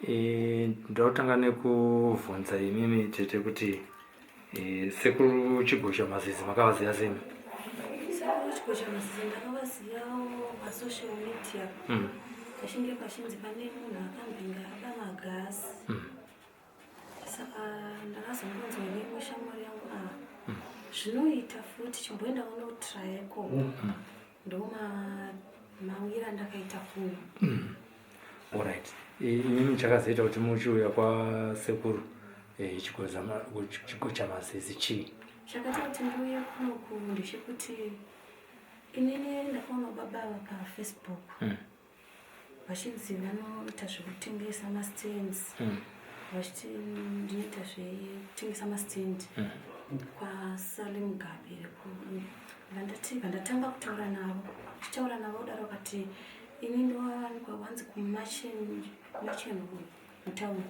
Eh, ndinotanga nekubvunza imimi tete kuti eh, sekuru Chigosha Mazizi makavaziva sei? Sekuru Chigosha Mazizi ndakavazivawo pasocial media. Pachinge pachinzi pane munhu akambinga aba magasi. Saka ndakazongonzwa neimwe shamwari yangu ah, zvinoita futi chimboenda unotraya ikoko. Ndomawira andakaita kuno. Alright. Imimi chakazoita kuti muchiuya kwasekuru eh, Chigocha Mazizi chii? Chakaita kuti ndiuye kunoku ndechekuti inini ndakaona baba ava paFacebook vachinzi vanoita zvekutengesa mastands vachiti ndinoita zvekutengesa mastand kwaSally Mugabe. Vandati vandatanga kutaura navo, ndichitaura navo kudaro vakati ini ndowanikwa wanzi kuMachen mutauni.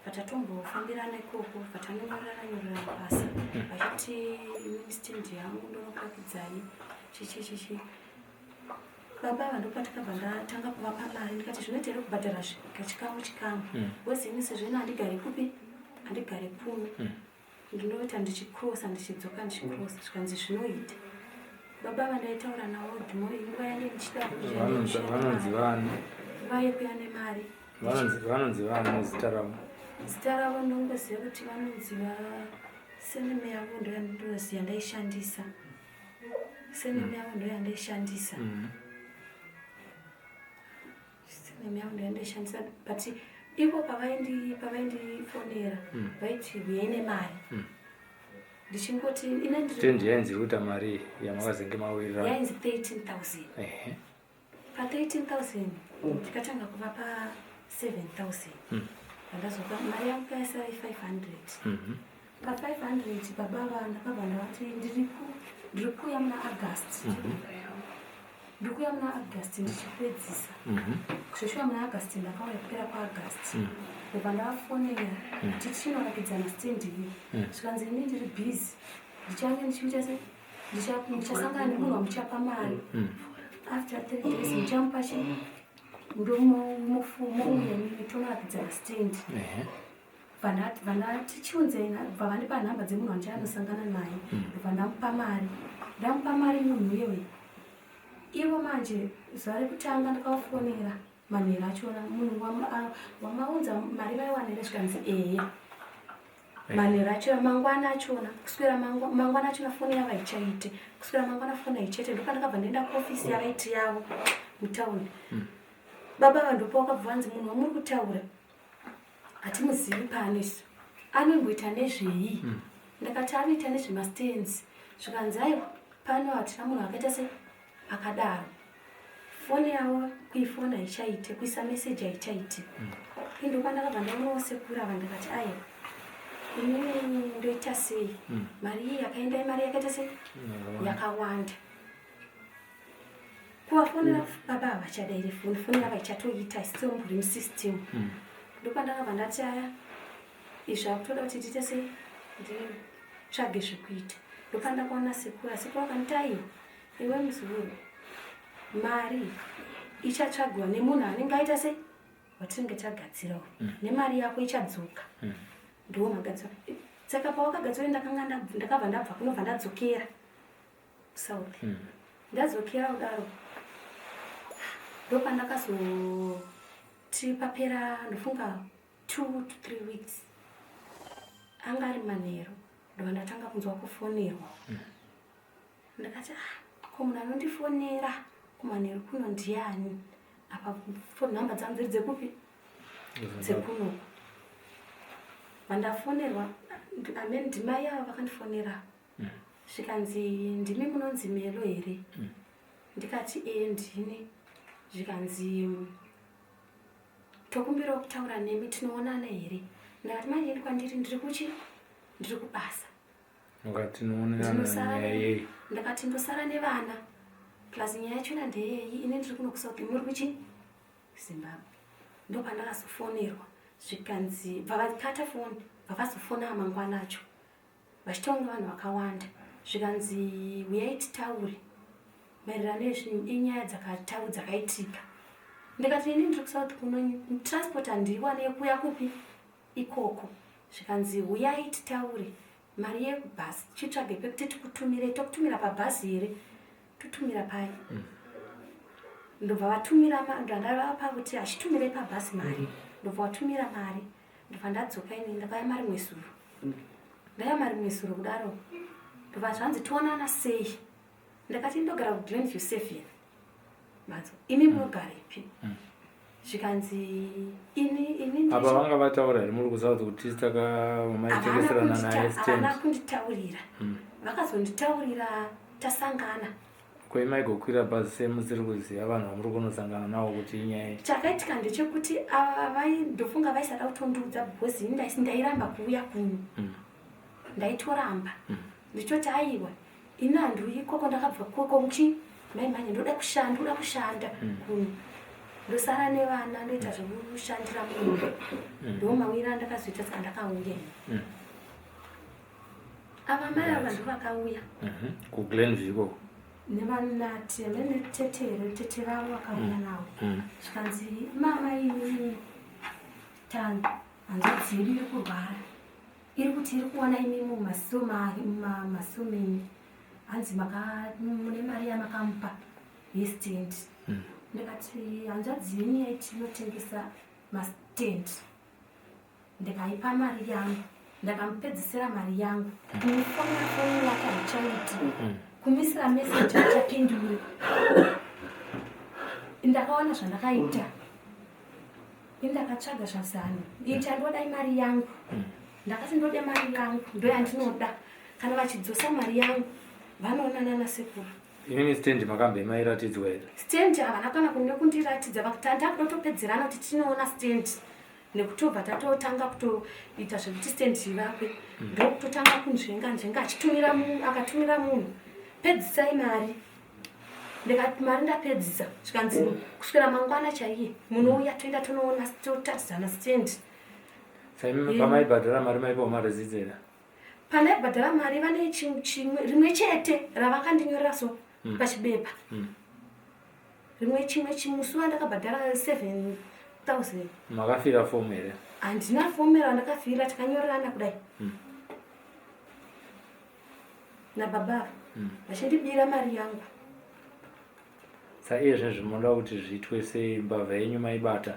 Vatatombofambirana ikoko vatanonyorerana nyorerana pasi vachiti inini stand yangu ndonokurakidzai chichi chichi. Baba ava ndopatakabva ndatanga kuvapa mari ndikati zvinoita here kubhadhara kachikamu chikamu because ini sezvo ini handigare kupi, handigare kuno. Ndinoita ndichikrosa ndichidzoka ndichikrosa zvikanzi zvinoita. Baba vandaitaura navo dhimo nguva yange ndichida Vanonzi vani? Nguva yekuya nemari. Vanonzi vani zita ravo? Zita ravo ndongoziva kuti vanonzi va seneme yavo ndoyandoziva ndaishandisa. Seneme yavo ndoyandaishandisa. Seneme yavo ndoyandaishandisa but ivo pavaindifonera vaiti huyai nemari. Ndichingoti ine ndiri Tendi yainzi iri kuita mari yamakazenge mawirirana. Yainzi 13,000. Pa 13,000 ndikatanga kuvapa 7,000. Pandazopa mari yangu yaisara 500. Pa 500 baba ava ndakabva ndavati ndiri kuuya muna August. Ndiri kuuya muna August ndichipedzisa. Zveshuwa muna August ndakauya kupera kwaAugust. Ndobva ndavafonera kuti tichinoratidzana stand iyi. Zvikanzi ini ndiri busy. Ndichange ndichiita sei? Ndichasangana nemunhu wamuchapa mari. After 3 days muchamupa chi? Ndomouya mimi tonoratidzana stand. Vandati chiunzei, bva vandipa nhamba dzemunhu wandichanosangana naye. Ndobva ndamupa mari. Ndamupa mari munhu iyewe. Ivo manje zuva rekutanga ndakavafonera manheru achona munhu wamaunza mari vaiwana here zvikanzi ehe. Manheru achona mangwana achona kuswera mangwana achona foni yavo haichaite. Kuswera mangwana foni haichaite ndopandakabva ndaenda kuofisi yavaiti yavo mutauni. Baba ava ndopa wakabva vanzi munhu wamuri kutaura hatimuzivi pano isu. Anomboita nezvei? Ndakati anoita nezvemastands. Zvikanzi aiwa pano hatina munhu akaita se akadaro. Foni yavo kuifona haichaite, kuisa message haichaite. Ini ndopandakabva ndaonawo sekuru ava ndikati aiwa inini ndoita sei? Mari iyi yakaenda imari yakaita sei? Yakawanda. Kuvafonera baba havachadairi foni, foni yavo haichatoita isitombori musystem. Ndopandakabva ndati aya izvi akutoda kuti tiite sei? Nditsvage zvekuita. Ndopandakaona sekuru, sekuru vakanditi aiwa iwe muzukuru mari ichatsvagwa nemunhu anenge aita sei? Watinenge tagadzira uyu. Nemari yako ichadzoka. Ndiwo magadziro. Saka pawakagadzira ndakabva ndabva kunobva ndadzokera South. Ndadzokera kudaro ndopandakazoti papera ndofunga 2 to 3 weeks anga ari manheru ndobva ndatanga kunzwa kufonerwa. Ndakati ko munhu anondifonera kumanheru kuno ndiani? Apa phone number dzangu dziri dzekupi? Dzekunoku. Vandafonerwa, amen ndimai ava vakandifonera. Zvikanzi ndimi munonzi Melo here? Ndikati ee ndini. Zvikanzi tokumbirawo kutaura nemi tinoonana here? Ndakati manje ini kwandiri ndiri kuchi? Ndiri kubasa. Ndakati tinoonana nyaya yei? Ndakati ndosara nevana. Plus nyaya yachona ndeyei? Ini ndiri kuno kuSouth, muri kuchi? Zimbabwe. Ndopandakazofonerwa zvikanzi bva vakata foni, bva vazofona mangwana acho vachitaura vanhu vakawanda, zvikanzi uyai titaure maererano nenyaya dzakaitika. Ndikati ini ndiri kuSouth kuno, transport handiiwane yekuuya kupi ikoko. Zvikanzi uyai titaure mari yekubhasi, chitsvage pekuti tikutumire, tokutumira pabhasi here, totumira pai. Ndobva vatumira, ndandavapa kuti achitumirei pabhasi mari, ndobva vatumira mari. Ndobva ndadzoka ini, ndakauya marimwe zuro, ndauya marimwe zuro kudaro, ndobva zvanzi tionana sei. Ndakati ndogara kuGlenview 7 mhatso, imi munogarepi? Zvikanzi ini Apa vanga vataura here muri kuSouth kuti tisi takamaitengeserana naye stand? Havana kunditaurira, vakazonditaurira tasangana. Ko maigokwira bhazi sei musiri kuziva vanhu vamuri kunosangana navo kuti inyaya? Chakaitika ndechekuti ava ndofunga vaisada kutondiudza because ini ndairamba kuuya kuno, ndaitoramba ndichoti aiwa, ini handiuyi ikoko, ndakabva koko chi maimhanya, ndoda kushanda, ndoda kushanda kuno, ndosara nevana, ndoita zvekushandira munhu. Ndo mawira andakazoita, saka ndakauya. Ava mai ava ndo vakauya. KuGlenview ikoko? Nevanati netete here, tete vavo vakauya navo. Zvikanzi mama, ini tani hanzvadzi yedu iri kurwara, iri kuti iri kuona imi mumasiso masiso menyu, hanzi mune mari yamakamupa yestand. Ndikati hanzvadzi yenyu yaiti inotengesa mastand, ndikaipa mari yangu, ndakamupedzisira mari yangu. Kumufonera foni yake haichaiti, kumisira meseji achapindure. Ndakaona zvandakaita, indakatsvaga zvazano, ichandoda imari yangu. Ndakati ndode mari yangu, ndoyandinoda. Kana vachidzosa mari yangu, vanoonana nasekuru. Inini stand makambe mairatidzwa here? Stand havana kana kune kundiratidza. Tandakutopedzerana kuti tinoona stand, nekutobva tatotanga kutoita zvekuti stand ivakwe. Ndokutotanga kunzvenga nzvenga, achitumira akatumira munhu, pedzisai mari. Ndikati mari ndapedzisa. Zvikanzi kuswera mangwana chaiye munouya, toenda tonoona, totatidzana stand. Saimi pamaibhadhara mari maipawo mareceipt here? Pandaibhadhara mari vane chimwe rimwe chete ravakandinyorera so pachibepa, rimwe chimwe chimusi wandakabhadhara 7000. Makafira fomu here? Handina fomu randakafira, takanyorerana kudai nababa ava vachindibira mari yangu. Saiye zvezvi munoda kuti zviitwe sei? Mbavha yenyu maibata,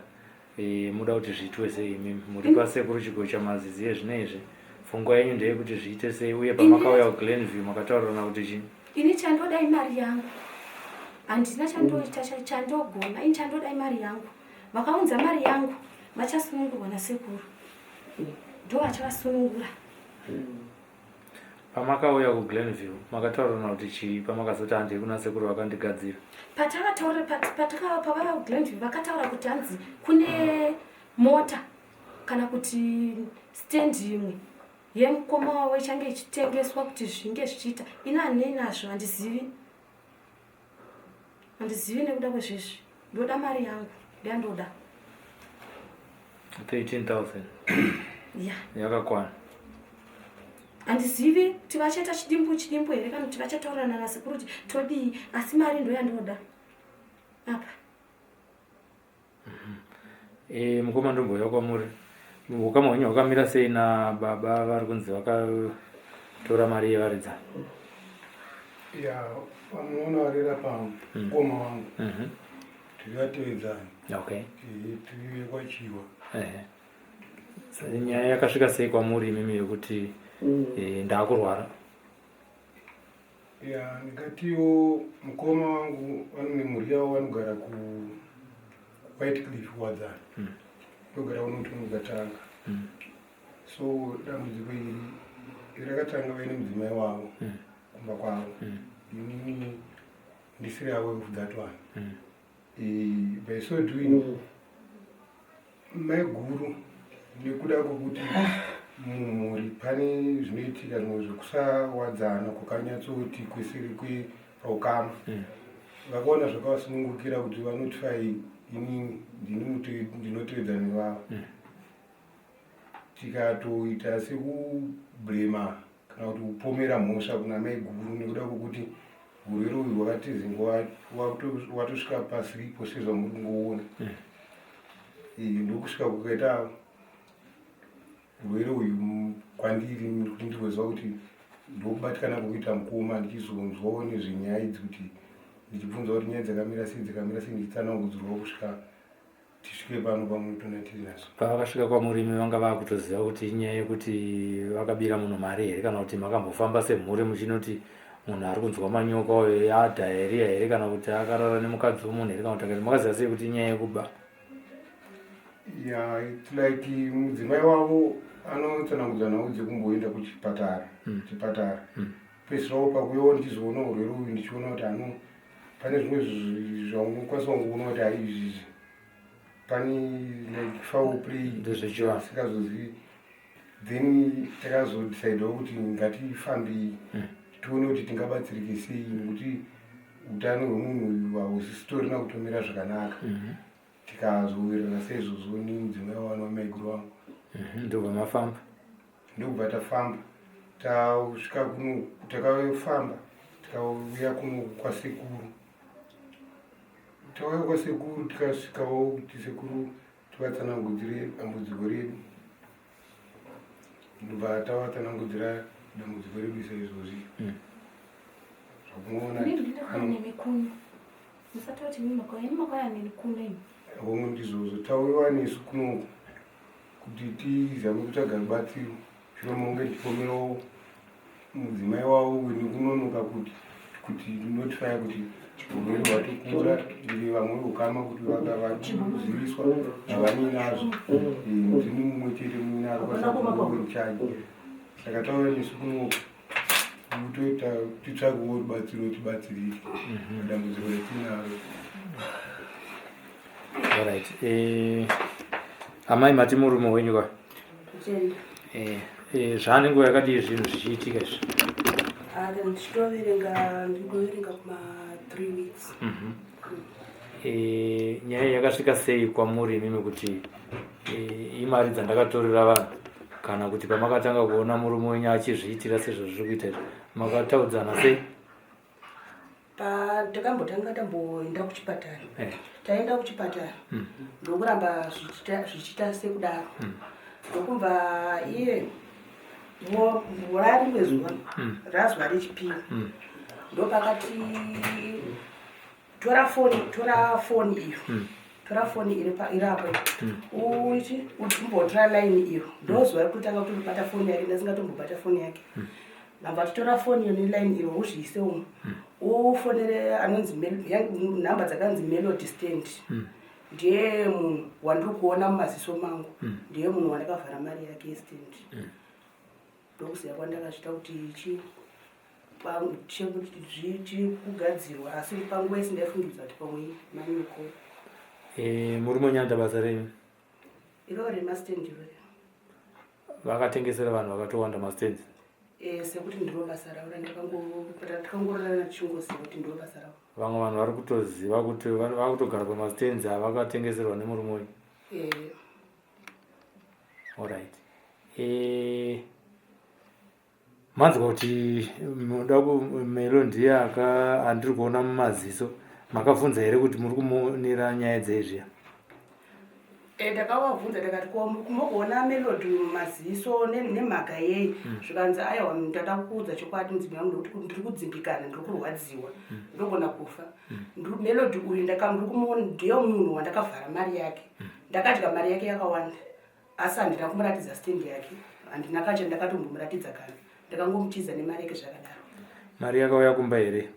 muda kuti zviitwe sei? Imimi muri pasekuru Chigocha Mazizi yezvino izvi, pfungwa yenyu ndeyekuti zviite sei? Uye pamakauya kuGlenview makataurirana kuti chii? Ini chandoda imari yangu, handina chandoita chandogona. Ini chandoda imari yangu. Vakaunza mari yangu vachasunungurwa nasekuru, ndo vachavasunungura. Pamakauya kuGlenview makataurirana kuti chii pamakazoti handei kuna sekuru vakandigadzira? Patakataura, patakava kuGlenview, vakataura kuti hanzi kune mota kana kuti stand imwe yemukoma wavo ichange ichitengeswa kuti zvinge zvichiita. Ini handinei nazvo, handizivi, handizivi nekuda kwezvezvi. Ndoda mari yangu, ndoyandoda. 13,000? Ya. Yakakwana? Handizivi kuti vachaita chidimbu chidimbu here kana kuti vachataurirana nasekuru kuti todii, asi mari ndoyandoda apa. Mukoma, ndombouya kwamuri. Ukama hwenyu hwakamira sei nababa vari kunzi vakatora mari yevaridza? Ya, pamunoona varira pa mukoma wangu, tiri vatevedzani. Tiri vekwachiwa. Ehe. Nyaya yakasvika sei kwamuri imimi yekuti ndaakurwara? Ya, ndingatiwo mukoma wangu vane mhuri yavo, vanogara ku White Cliff, Wadzana. Ndogara kunotunga. So dambudziko iri rakatanga vaine mudzimai wavo kumba kwavo, inini ndisiri aware of that one. By so doing, maiguru, nekuda kwokuti mumhuri pane zvinoitika zvimwe zvekusawadzana kwakanyatsoti kweseri kwepaukama, vakaona zvakavasunungukira kuti vanotify inini ndini. ndinotevedza nevava mm. Tikatoita sekublema kana kuti kupomera mhosva kuna maiguru nekuda kwekuti urwere uyu hwakatizinga watosvika pasiripo sezvamuri kungoona mm. Ndokusvika kukaita urwere uyu kwandiri kuti ndigoziva kuti ndokubatikana kwekuita mukoma ndichizonzwawo nezvenyaya idzi kuti ndichibvunza kuti nyaya dzakamira sei dzakamira sei ndichitsanangudzirwawo kusvika tisvike pano pamunotona tiri naso. Pavakasvika kwamurimi vanga vakutoziva kuti inyaya yekuti vakabira munhu mari here kana kuti makambofamba semhuri muchinoti munhu ari kunzwa manyoka uyo adhaeriya here kana kuti akarara nemukadzi wemunhu here kana kuti akati makaziva sei kuti inyaya yekuba? Ya, it's like mudzimai wavo anotsanangudza nhau dzekumboenda kuchipatara mm. chipatara mm. Pedzisirawo pakuyawo ndichizoona urwere uyu ndichiona kuti ano pane zvimwe zvaunokwanisa kungoona kuti hai izvizvi pane like foul play ndezvechivanhu then takazodecidawo kuti ngatifambei hmm. tione kuti tingabatsirike sei nekuti utano hwemunhu uyu hausisitorina kutomira zvakanaka mhm. Tikazowirirana saizvozvo nemudzimai wavana vamaiguru vangu mhm, ndobva mafamba ndokubva tafamba tasvika kuno takafamba tikauya kuno kwasekuru tauya kwasekuru tikasvikawo kuti sekuru tivatsanangudzire dambudziko redu ndobva tavatsanangudzira dambudziko redu saizvozvi mm. zvakunoona Musatoti imi makwaya, imi makwaya neni kuno imi. Hongu ndizvozvo, tauyiwa nesu kunoku kuti tizame kutsvaga rubatsiro shure monge tichipomerawo mudzimai wavo nekunonoka kuti kuti notifaya kuti urwere hwatokura ndiri vamwe ukama kuti vakaziviswa havanei nazvo ndini mumwe chete muinaro kwasakuichaji saka tauya nesu kunoku kutoita titsvagewo rubatsiro tibatsirike mhm. dambudziko retinaro Alright. Eh, amai mati murume wenyu ka? Eh, eh, zvaane nguva yakadii zvinhu zvichiitika izvi? Ah, ndichitoverenga ndinoverenga kuma 3 weeks. Mm -hmm. Eh, nyaya yakasvika sei kwamuri imimi kuti eh, imari dzandakatorera vanhu kana kuti pamakatanga kuona murume wenyu achizviitira sezvazviri kuita izvi makataudzana sei takambotanga tamboenda kuchipatara eh. taenda kuchipatara hmm. ndokuramba zvichiita sekudaro hmm. ndokumva iye rarimwe zuva hmm. razuva rechipiri ndopakati tora foni tora foni iyo mm. tora foni iri apo mm. uiti umbotora line iyo ndozuva rekutanga kutobata foni yake ndasingatombobata foni yake mm. ndabva titora foni iyo neline iro uzviise umu mm. ufonere anonzi nhamba dzakanzi melody stand mm. ndiye munhu wandiri kuona mumaziso mangu mm. ndiye munhu wandakavhara mari yake yestand mm. ndokuziva kwandakazvita kuti chii chiri kugadzirwa asi panguva isi ndaifungidza kuti pamwe manyoko eh, murume unyanda basa renyu iro remastand iro vakatengesera vanhu vakatowanda mastands eh, sekuti ndiro basa ravo randakangororana tichingoziva kuti ndiro basa ravo vamwe vanhu vari kutoziva kuti vakutogara pamastands avakatengeserwa nemurume uyu eh. Alright. Eh, manzwa kuti muda melo ndiye aka andiri kuona mumaziso makabvunza here kuti muri kumonera nyaya dzei zviya eh, ndakavabvunza ndakati ko mukuona melody mumaziso nemhaka yei hmm. zvikanzi aiwa ndada kukuudza chokwadi mudzimai wangu nekuti ndiri kudzimbikana ndiri kurwadziwa hmm. ndogona kufa hmm. melody uyu ndiye munhu wandakavhara mari yake ndakadya mari yake yakawanda asi handina kumuratidza stand yake handina kacha ndakatombomuratidza kana ndakangomutiza nemari yake zvakadaro mari yakauya kumba here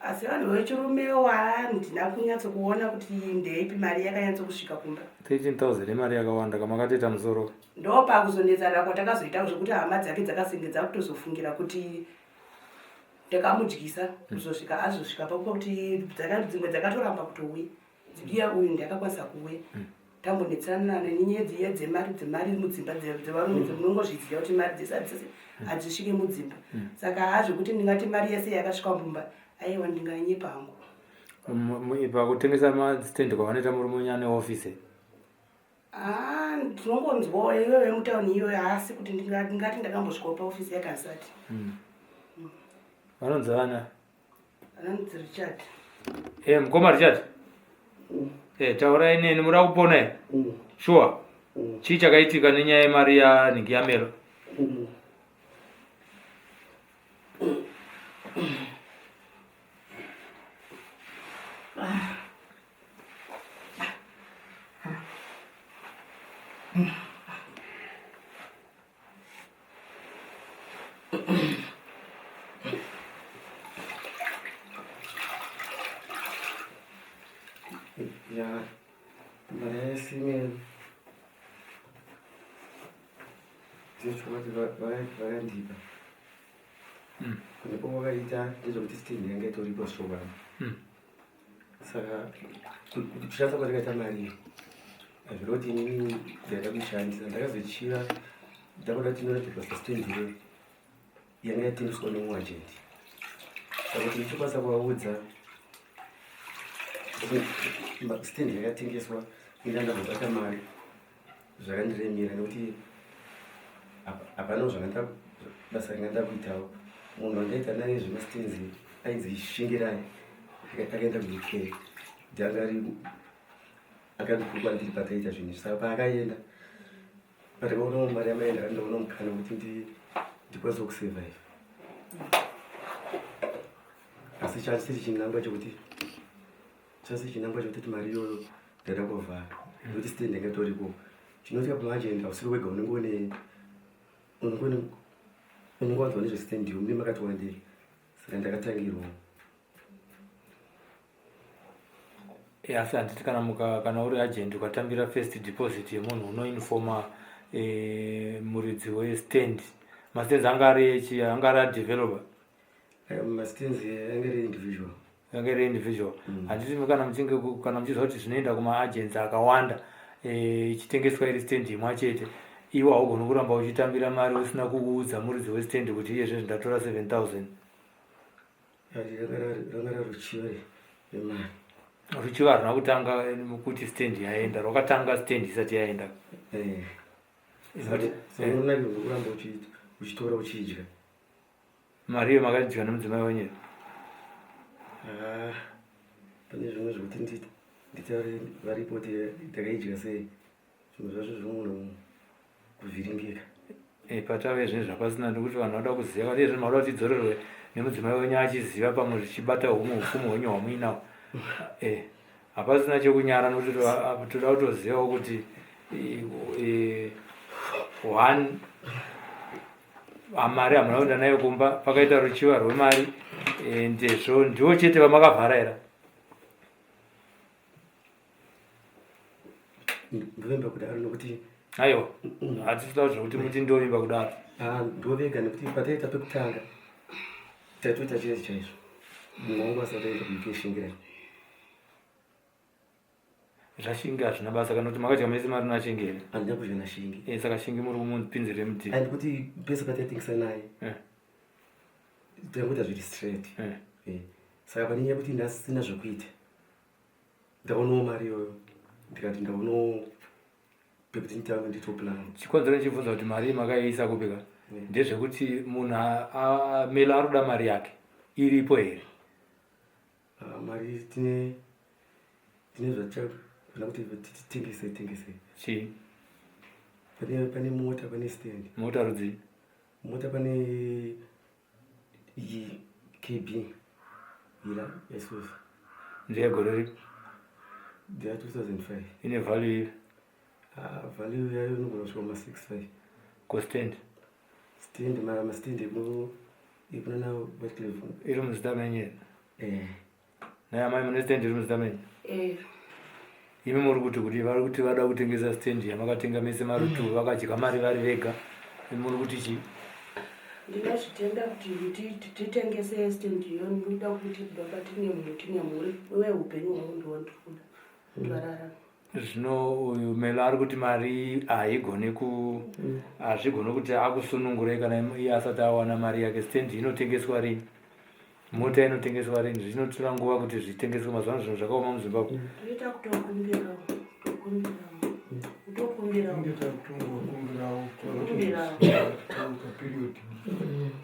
asi vanhu vechirume wandina kunyatso kuona kuti ndeipi mari yakanyatso kusvika kumba 13000 imari yakawanda kamakatoita musoro ndopakuzonetsana kwatakazoita zvekuti hama dzake dzakasenge dzakutozofungira kuti ndakamudyisa kuzosvika azosvika pakuti dzimwe dzakatoramba kutouya Iye uyu ndakakwanisa kuuya mm. tambonetsana nenyaya dziya dzemari dzemari mudzimba dzevarume mm. munongozviziva kuti mari dzese hadzisi mm. hadzisvike mudzimba saka haa zvekuti ndingati mari yese yakasvika mumba aiwa ndinganyepa hangu. Pakutengesa mastand kwavanoita murume wenyu ane office? Ah, ndinongonzwawo iyoyo yemutauni iyoyo, haasi kuti ndingati ndakambosvikawo paofisi yake asati. Vanonzi vana? Anonzi Richard. Eh, mukoma Richard. Eh, taurai neni, muda kupona here? Sure. Chii chakaitika nenyaya yemari yanhingi yaMelo? Ya, mari yasimeni ndezvokuti vakandipa kune kwavakaita ndezvekuti stand yanga itoripo zvokwadi. Saka kuti kushandisa kwatakaita mari iyo hazvida kuti inini ndaida kuishandisa, ndakazochiva ndakuda kuti ndinodeposa stand iyoyo yanga yatengeswa nemumwe agent. Saka kuti ndichikwanisa kuvaudza stand yakatengeswa ina ndazobata mari, zvakandiremera nekuti hapanawo zvakanda basa ringa ndakuitawo. Munhu wandaita naye zvemastands ainzi Shingirai, akaenda kuUK, ndianga ari akandikuru kwandiri pataita zvinhu izvi. Saka paakaenda, pandakaonawo mari yamaenda, ndaona mukana wekuti ndikwanise kusurvive, asi chasiri chinangwa chekuti chasiri chinangwa chekuti mari iyoyo ndaida kuvhara nekuti stand yanga itoriko. Chinoitika pamaagent, hausiri wega unenge une unenge une unenge wanzwa nezvestand iyo, mune makati wandei, saka ndakatangirwawo. Asi handiti kana muka kana uri agent ukatambira first deposit yemunhu, unoinforma muridzi westand? Mastands anga ari echi, anga ari adeveloper? Mastands anga ari individual. Anga ari individual. Handiti kana muchinge kana muchiziva kuti zvinoenda kumaagents akawanda, ichitengeswa iri stand imwe chete, iwe haugoni kuramba uchitambira mari usina kuudza muridzi westand kuti iye zvezvi ndatora 7000? Ranga raruchiva remari. Ruchiva haruna kutanga kuti stand yaenda, rwakatanga stand isati yaenda. Unonakirwa kuramba uchitora uchidya. Mari iyo makadya nemudzimai wenyu? Ah, pane zvimwe zvekuti nditaure varipo kuti takaidya sei, zvimwe zvacho zvinogona kuvhiringika. Patave zvinhu zvapasina nekuti vanhu vanoda kuziva kana izvi mauda kuti idzorerwe nemudzimai wenyu achiziva, pamwe zvichibata humwe upfumi hwenyu hwamuinawo. Hapasina chekunyara nekuti toda kutozivawo kuti one mari hamuna kuenda nayo kumba, pakaita ruchiva rwemari, ndezvo ndiwo chete vamakavhara here? Ndovimba kudaro nokuti Aiwa, hatisi kuda zvekuti muti ndovimba kudaro. Ah, ndovega nekuti pataita pekutanga taitoita chaizvo chaizvo, mumwe wangu asati aenda kuUK, Shingirai. ZvaShingi hazvina basa, kana kuti makadya mese mari naShingi here? Handina kudya naShingi. Saka Shingi muri kumupinzire mudii? And kuti pese pataitengesa naye tangoita zviri straight. Saka pane nyaya yekuti ndasina zvekuita, ndaonawo mari iyoyo, ndikati ndaonawo pekuti nditange nditoplan. Chikonzero ndichibvunza kuti mari makaiisa kupi ka, ndezvekuti munhu Melo ari kuda mari yake iripo here? Ah, mari tine zvatichagona kuti titengese tengese. Chii? Pane mota, pane stand. Mota rudzii? Mota pane iyi KB ira Isuzu. Ndeyegore ripi? Ndeya 2005. Ine value ipi? Ah, value yayo inogona kusvika kuma 65. Kostand? Stand, mastand ekunana Whitecliff. Iri muzita menyu here? Eh. Naye amai, mune stand iri muzita menyu? Eh. Imi muri kuti vari kuti vada kutengesa stand yamakatenga mese mari tu, vakadya mari vari vega, imi muri kuti chii? Ndinozvitenda kuti titengese stand iyo, ndinoda kuti baba tine munhu, tine mhuri, uye upenyu hwangu ndiwo ndiri kuda kuti vararame. Zvino uyu Melo ari kuti mari haigoni ku hazvigoni kuti akusunungurei kana iye asati awana mari yake. Stand inotengeswa rini? Mota inotengeswa rini? Zvinotora nguva kuti zvitengeswe mazuva ano zvinhu zvakaoma muZimbabwe. Toita kutokumbirawo, tokumbirawo, kutokumbirawo. Kutokumbirawo, Kutokumbirawo. period.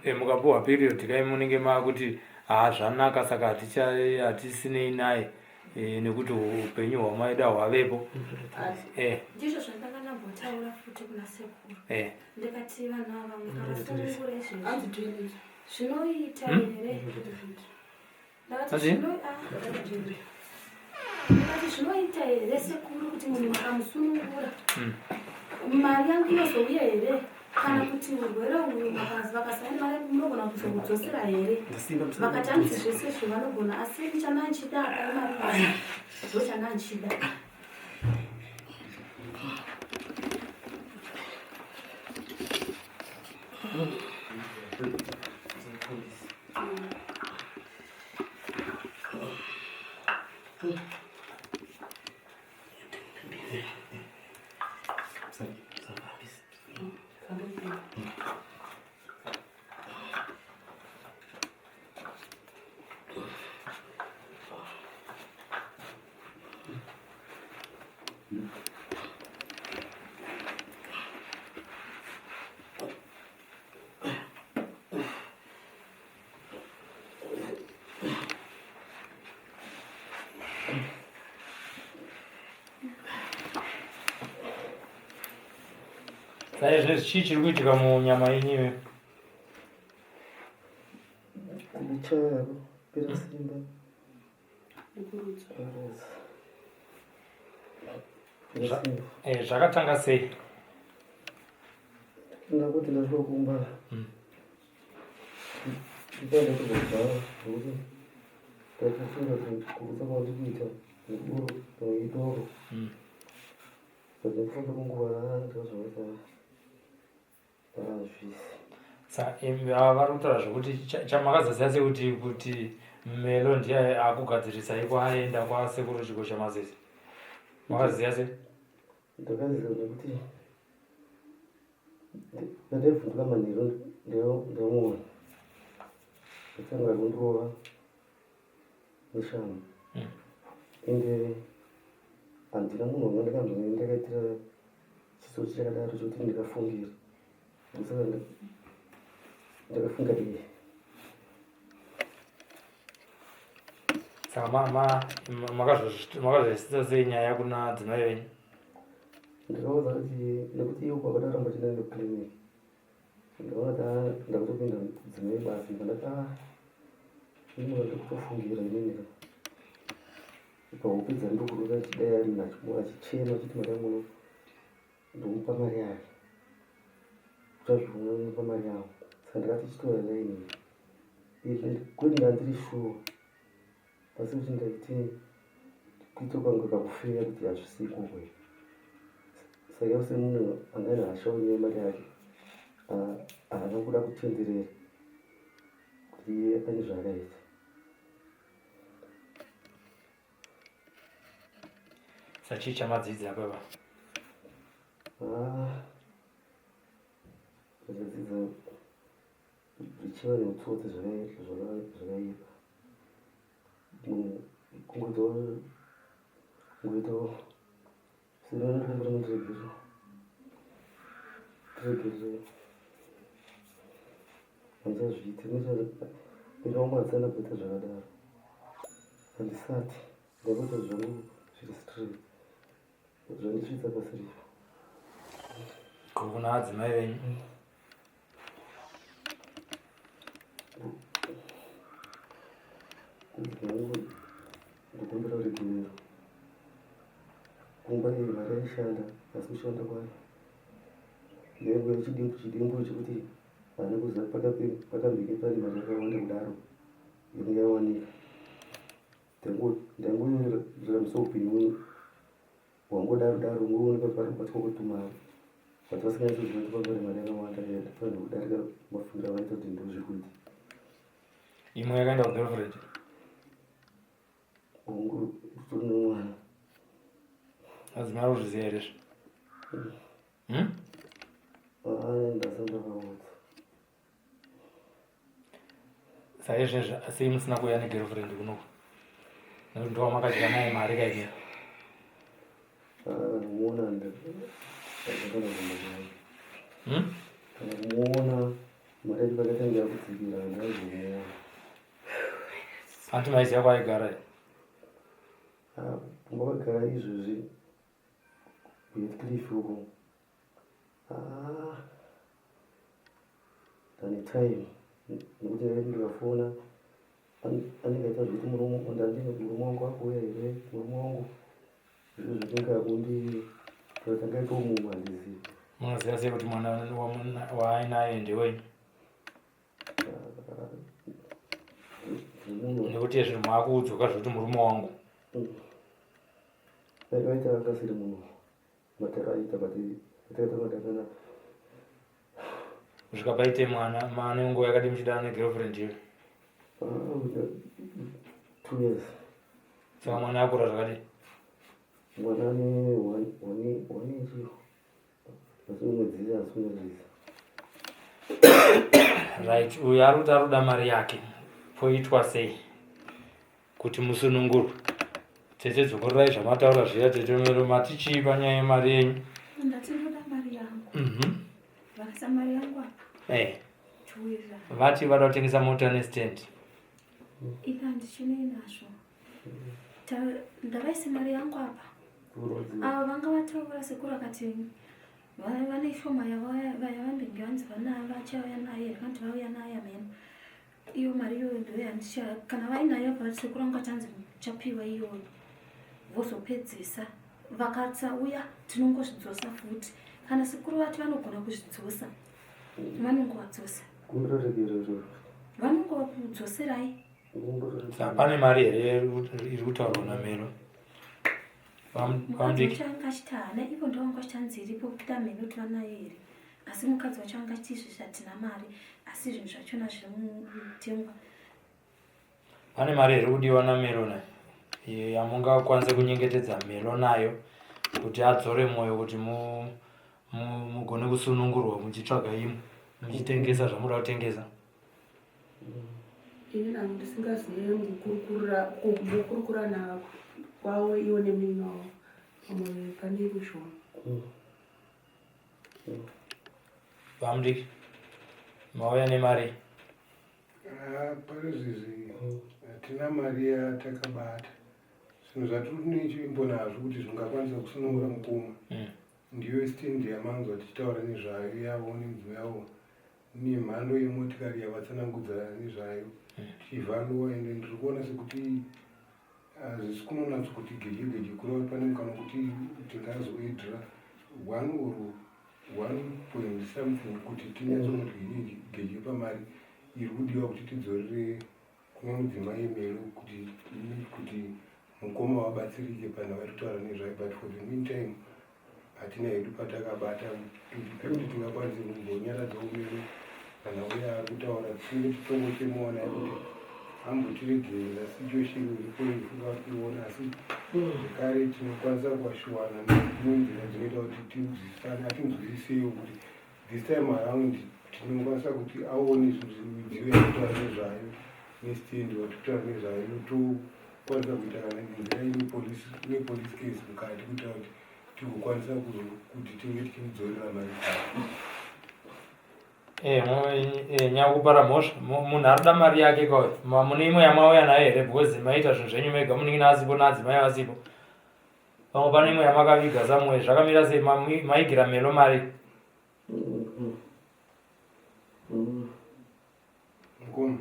E, mukapuhwa period kai munenge maakuti haa zvanaka saka haticha hatisinei naye e, nekuti upenyu hwamaida hwavepo. E, Ndizvo zvandanga ndambotaura futi kuna sekuru. e. Ndikati vanhu ava mukavasunungura izvezvi. Hanzi toilet. Zvinoita here? Ndakati Hanzi? Ndakati zvinoita here sekuru kuti munhu makamusunungura mari yangu inozouya here kana kuti urwere uhu vakasaina mari yangu munogona kuzokudzosera here? Ndasimba musana. Vakati hanzi zvese izvo vanogona asi chana nchida apa imari yangu ndo chana nchida. Sai zvinezvi chii chiri kuitika munyama yenyu iyoyo? Kuchaya kupera simba. Nekurutsa. Kurutsa. Kupera simba. E, zvakatanga sei? Ndakuti ndasvika kumba. Ndipanda kuzobva nokuti ndakafunga kuti kurutsa kwandiri kuita nedoro pamwe idoro. Saka ndikufamba kwenguva ndakazoona hazvisi. Sa ava vari kutaura zvekuti chamakazoziva sei kuti kuti Melo ndiye akugadzirisai kwaaenda kwasekuru Chigocha Mazezi? Makaziva sei? Ndakaziva nekuti pandaivhunduka manheru ndamuona ndatanga kundirova neshamhu. Ende handina munhu wanga ndakambenge ndakaitira chitsotsi chakadaro chekuti ndikafungira. Saka ndakafunga iye. Saka makazozvisisa sei nyaya kuna dzimai venyu? Ndakaudza kuti nekuti iwo kwakada kuramba chienda kuclinic. Ndakaona kuti ndakutopinda dzimai basa ndikati ini munhu ndikutofungira inini ka. Pahope dzandiri kurota achidai ari munhu achichema achiti mari yangu ndomupa mari yake. Uchazviona unomupa mari yangu. Saka ndakati chitora line iyi. Izvi kwete ndandiri sure. Asi kuti ndaiti kuita kwangu kakufeya kuti hazvisi ikoko here. Saka iye semunhu anga ane hasha nenyaya yemari yake haana kuda kutenderera kuti iye pane zvaakaita. Saka chii chamadzidza apa pa? Ndakadzidza zvichiva neutsotsi zvakaipa. Kungoitawo kungoitawo senokumbira mundiregerere ndiregerere handichazviiti ndikaoma handisati ndamboita zvakadaro handisati ndamboita zvangu zviri straight zvandisvitsa pasiripo. Ko kuna adzimai venyu? Ndikumbira ruregerero. Kumba iyi mari yaishanda asi kushanda kwayo yaingove chidimbu chidimbu chekuti haana kuziva pakambenge pane mari yakawanda kudaro inenge yawanika. Ndaingoraramiswa upenyu hwangodaro daro ungooneka kuti pari kubatwa kwetumari but vasinganyatsoziva kuti panga pane mari yakawanda yaifanirwa kudarika mafungiro avaita kuti ndozviri kuitika. Imwe yakaenda kugirlfriend? Hongu, nditori nemwana. Adzimai ari kuzviziva here izvi? Ndasati ndavaudza. Saizvezvi sei musina kuuya negirlfriend kunoku? Nekuti ndowamakadya naye mari kaimira. Ah, kumuona ndakana kumuona. Hmm? Kana kumuona mari yacho pakatanga yakudzikira ndaizomuona. Anti maiziva kwaaigara here? Ah, kumba kwagara izvozvi kuHeathcliff uko. Ah, ndane time nekuti ndaiti ndikafona anenge aita zvekuti murume ndandine murume wangu akuuya here murume wangu izvo zvatinge akundi kuti angaitawo mumwe handizivi. Munoziva sei kuti mwana waainaye ndewenyu? Nekuti izvi maakuudzoka zvekuti murume wangu. Vaita akasiri munhu. Matakaita but takaita madanana. Kusvika paite mwana maane nguva yakadii muchidana negirlfriend iyo? Ah, 2 years. Saka mwana akura zvakadii? Mwana ane one one one year. Asi mwedzi asi mwedzi. Right, uyu ari kuti ari kuda mari yake. Poitwa sei? Kuti musunungurwe. Tete dzokorerai zvamataura zviya tete Melo mati chii panyaya yemari yenyu? Ndati ndoda mari yangu. Vakaisa mari yangu apa. Eh. Towirirana. Vati vada kutengesa mota nestand. Ini handichinei nazvo. Ndavaise mari yangu apa. Ava vanga vataura sekuru akati vane shoma yavambenge vanzi vanayo vachauya nayo here kana kuti vauya nayo hameno. Iyo mari iyoyo ndiyo yandicha kana vainayo apa sekuru vangu vachanzi muchapiwa iyoyo vozopedzisa vakatsauya tinongozvidzosa futi kana sekuru vati vanogona kuzvidzosa vanongovadzosa vanongovakudzoserai. Saka pane mari here iri kutaurwa naMelo? Mukadzi wacho anga achiti haana ivo ndovanga vachiti iripo kuti amheno kuti vanayo here asi mukadzi wacho anga achiti izvezvi hatina mari asi zvinhu zvachona zviri mutengwa. Pane mari here kudiwa naMelo nayo yamungakwanise kunyengetedza Melo nayo kuti adzore mwoyo kuti mugone kusunungurwa muchitsvaga imwe muchitengesa zvamunoda kutengesa? Ini nangu ndisingazive kukurukura kwavo ivo nemunin'ina wavo pamwe pane kushoma. Vamudiki, mauya nemari? Ah, pari zvizi hatina mari yatakabata. Zvinhu zvatiri nechivimbo nazvo kuti zvingakwanisa kusunungura mukoma ndiyo stand yamanzwa tichitaura nezvayo yavo nemudzimai wavo nemhando yemotikari yavatsanangudza nezvayo tichivhaluwa ende ndiri kuona sekuti hazvisi kunonatso kuti geje geje kureva pane mukana wekuti tingazoedra 1 or 1 point something kuti tinyatsoona kuti geje geje pamari iri kudiwa kuti tidzorere kune mudzimai Melo kuti mukoma vabatsirike panhau yatiri kutaura nezvayo but for the meantime hatina hedu patakabata pekuti tingakwanise kumbonyaradzawo Melo panhau yaari kutaura tinenge titongochemuwa naye kuti ambotiregerera situation iripo ifunga kuiona asi zvekare tinokwanisa kuashuwana nenzira dzinoita kuti tinzwisisane atinzwisisewo kuti this time around tinokwanisa kuti aone midziyo yakutaura nezvayo nestand watikutaura nezvayo tokwanisa kuita kana nenzira ine police case mukati kuitira kuti tigokwanisa kuti tinge tichimudzorera mari. Nyakupara mhosva munhu ari kuda mari yake kauya mune imwe yamauya nayo here because maita zvinhu zvenyu mega munin'ina asipo naadzimai vasipo pamwe pane imwe yamakaviga somewhere zvakamira sei maigira Melo mari? Mukoma.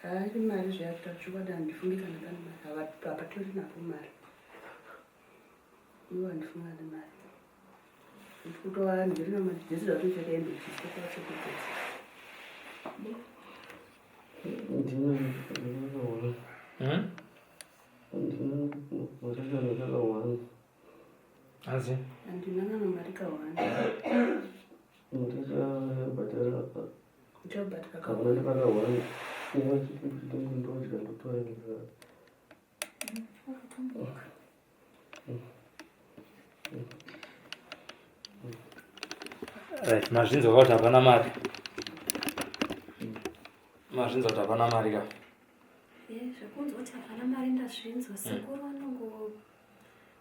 Haari mari zvayakuta chokwadi handifungi kana pane mari hapatori napo mari iwo handifungi ane mari ndikutova ndirina mari dzese dzatocheka hembe dzichitokwatse kudzesa. Hanzi? Handina kana mari kahwani. Ndichabhadhara. Uchabhadhara kahwani pakahwani. Ndodya ndotoenda. Right, mazvinzwa kuti hapana mari. Mazvinzwa kuti hapana mari ka? Eh, zvekunzwa kuti hapana mari ndazvinzwa. Sekuru vanongo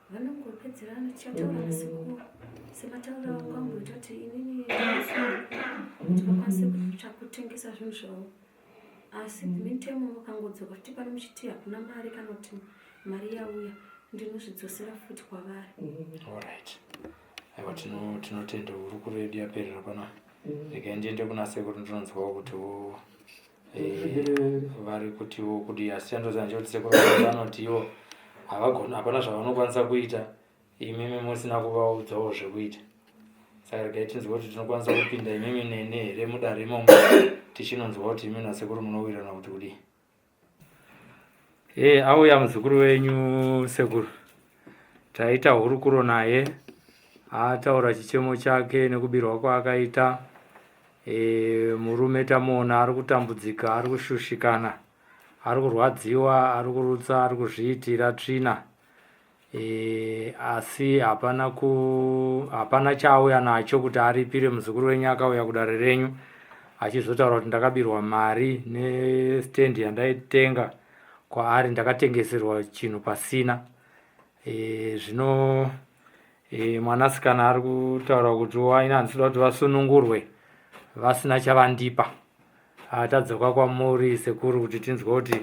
vanongopedzerana tichataura nasekuru sematauriro angu amboita kuti inini kuti vakwanise kutengesa zvinhu zvavo. Asi the meantime mukangodzoka futi pano muchiti hakuna mari kana kuti mari yauya ndinozvidzosera futi kwavari. Alright. Aiwa tinotenda hurukuro yedu yaperera pano. Regai ndiende kuna sekuru ndinonzwawo kuti wo vari kutiwo kudii asi chandoziva ndechekuti sekuru vanoti ivo havagoni hapana zvavanokwanisa kuita imimi musina kuvaudzawo zvekuita saka regai tinzwe kuti tinokwanisa kupinda imimi neni here mudare imomo tichinonzwa kuti imi nasekuru munowirirana kuti kudii e auya muzukuru wenyu sekuru taita hurukuro naye ataura chichemo chake nekubirwa kwaakaita e, murume tamuona ari kutambudzika ari kushushikana ari kurwadziwa ari kurutsa ari kuzviitira tsvina E, asi hapana ku hapana chaauya nacho kuti aripire muzukuru wenyu akauya kudare renyu achizotaura kuti ndakabirwa mari nestand yandaitenga kwaari ndakatengeserwa chinhu pasina e, zvino e, mwanasikana ari kutaura kuti waina handisida kuti vasunungurwe vasina chavandipa Ah, tadzoka kwamuri sekuru kuti tinzwe kuti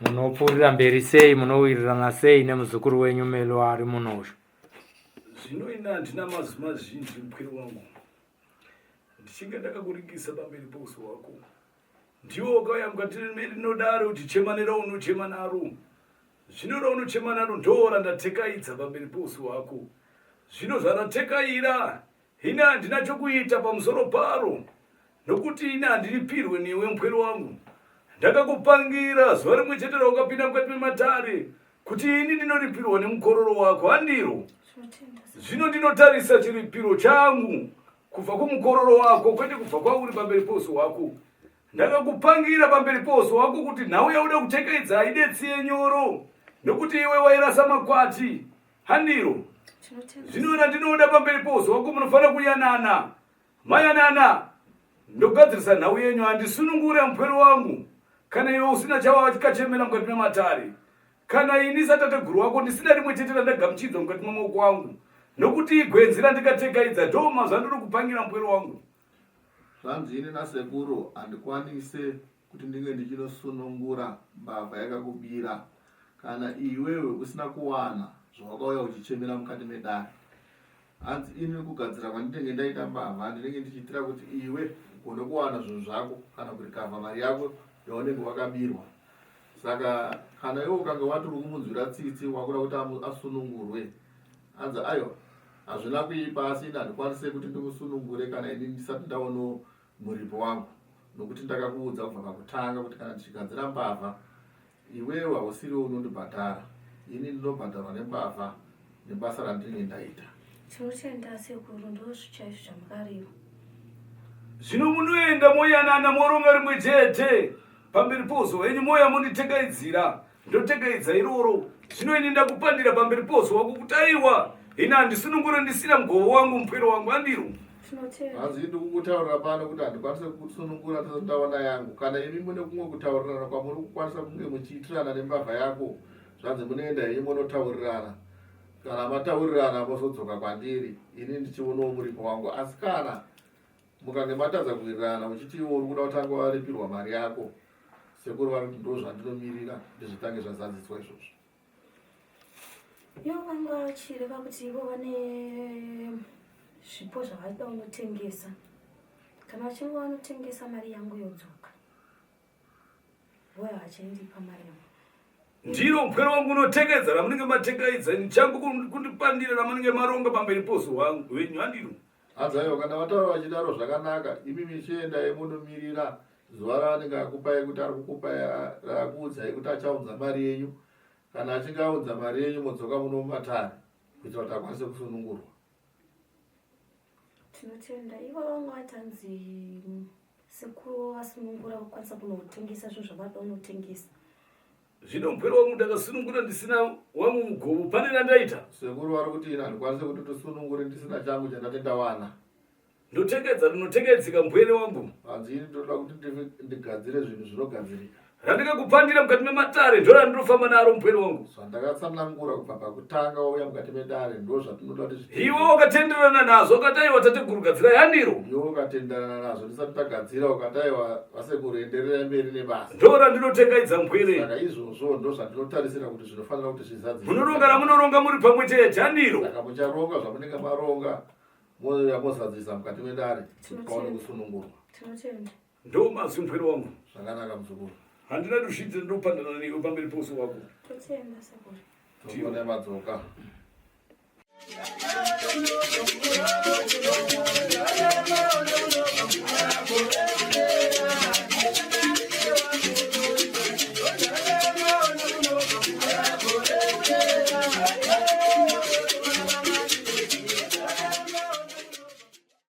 munopfuurira mberi sei munowirirana sei nemuzukuru wenyu Melo ari muno uyu. Zvino ini handina mazwi mazhinji mupwere wangu, ndichinge ndakakuringisa pamberi pouso hwako. Ndiwo wakauya mukati rinodaro uchichema neraunochema naro. Zvino raunochema naro ndoo randatekaidza pamberi pouso hwako. Zvino zvaratekaira Ini handina chokuita pamusoro paro, nokuti ini handiripirwe newe, mupwere wangu. Ndakakupangira zuva rimwe chete raukapinda mukati mematare kuti ini ndinoripirwa nemukororo wako, handiro? Zvino ndinotarisa chiripiro changu kubva kumukororo wako, kwete kubva kwauri pamberi pouso hwako. Ndakakupangira pamberi pouso hwako kuti nhau yauda kutekaidza haidetsi yenyoro, nokuti iwe wairasa makwati. Handiro. Zvino randinoda pamberi pouso wako munofanira kuyanana. Mayanana. Ndogadzirisa nhau yenyu handisunungure mupwere wangu. Kana iwe usina chawakachemera mukati mematare. Kana ini satateguru wako ndisina rimwe chete randagamuchidzwa mukati memaoko angu. Nokuti igwenzi randikatekaidza ndoma zvandiri kupangira mupwere wangu. Zvanzi ini nasekuru handikwanise kuti ndinge ndichinosunungura mbavha yakakubira kana iwewe usina kuwana zvawakauya uchichemera mukati medare. Hanzi ini kugadzira kwandinenge ndaita mbavha ndinenge ndichiitira kuti iwe ugone kuwana zvinhu zvako kana kurikavha mari yako yaunenge wakabirwa. Saka kana iwe ukange wati uri kumunzwira tsitsi wakuda kuti asunungurwe hanzi aiwa hazvina kuipa asi ini handikwanise kuti ndikusunungure kana ini ndisati ndaono muripo wangu nokuti ndakakuudza kubva pakutanga kuti kana ndichigadzira mbavha iwewe hausiriwe unondibhadhara ini ndinobhadharwa nembavha nebasa randinenge ndaita. Tinotenda sekuru ndozvichaizvo zvamukareva. Zvino munoenda moyanana moronga rimwe chete pamberi pouso hwenyu moya monditekaidzira ndotekeidza iroro zvino ini ndakupandira pamberi pouso wako kuti aiwa ini handisunungure ndisina mugovo wangu mupwere wangu andiro Hanzi ndikukutaurira pano kuti handikwanise kusunungura ndisati ndawana yangu. Kana imi mune kumwe kutaurirana kwamuri kukwanisa kunge muchiitirana nembavha yako, zvanzi munoenda henyu monotaurirana. Kana mataurirana mozodzoka kwandiri, ini ndichionawo muripo wangu. Asi kana mukange matadza kuwirirana uchiti iwe uri kuda kutanga waripirwa mari yako, sekuru vari kuti ndozvandinomirira kuti zvitange zvazadziswa izvozvo. Ivo vanga vachireva kuti ivo vane zvipo zvavada unotengesa. Kana vachinge vanotengesa mari yangu yodzoka. Voya vachindipa mari yangu. Ndiro mupwere wangu unotekedza ramunenge matekaidza changu kundipandira ramunenge maronga pamberi poso wangu wenyu handiro. Hanzi aiwa kana vataura vachidaro zvakanaka imi michiendai munomirira zuva raanenge akupai kuti ari kukupai raakuudzai kuti achaunza mari yenyu kana achinge aunza mari yenyu modzoka muno mumatare kuitira kuti akwanise kusunungurwa. Tinotenda ivo vanga vatanzi sekuru vasunungura vokwanisa kunotengesa zvinhu zvavada unotengesa. Zvino mupwere wangu ndakasunungura ndisina wangu mugovo pane randaita. Sekuru vari kuti ini handikwanise kuti ndisunungure ndisina changu chandati ndawana. Ndotekedza rinotekedzeka mbwene wangu. Hanzi ini ndoda kuti ndigadzire zvinhu zvinogadzirika. Randikakupandira mukati mematare ndorandinofamba naro mupwere wangu. Zvandakatsanangura kubva pakutanga wauya mukati medare ndo zvatinoda kuti zviite. Iwe wakatenderana nazvo ukati aiwa tateguru gadzirai handiro. Iwe ukatenderana nazvo ndisati tagadzira ukati aiwa vasekuru endererai mberi nebasa. Ndorandinotengaidza mupwere. Saka izvozvo ndo zvandinotarisira kuti zvinofanira kuti zvizadzike. Munoronga ramunoronga muri pamwe chete handiro. Saka mucharonga zvamunenge maronga mouya mozadzisa mukati medare kuti paone kusunungurwa. Tinotenda. Ndo mazwi mpwere wangu. Zvakanaka muzukuru. Handina duzvidze ndopandana newe pamberi peuso wako. Totenda sekuru. Tinoona madzoka.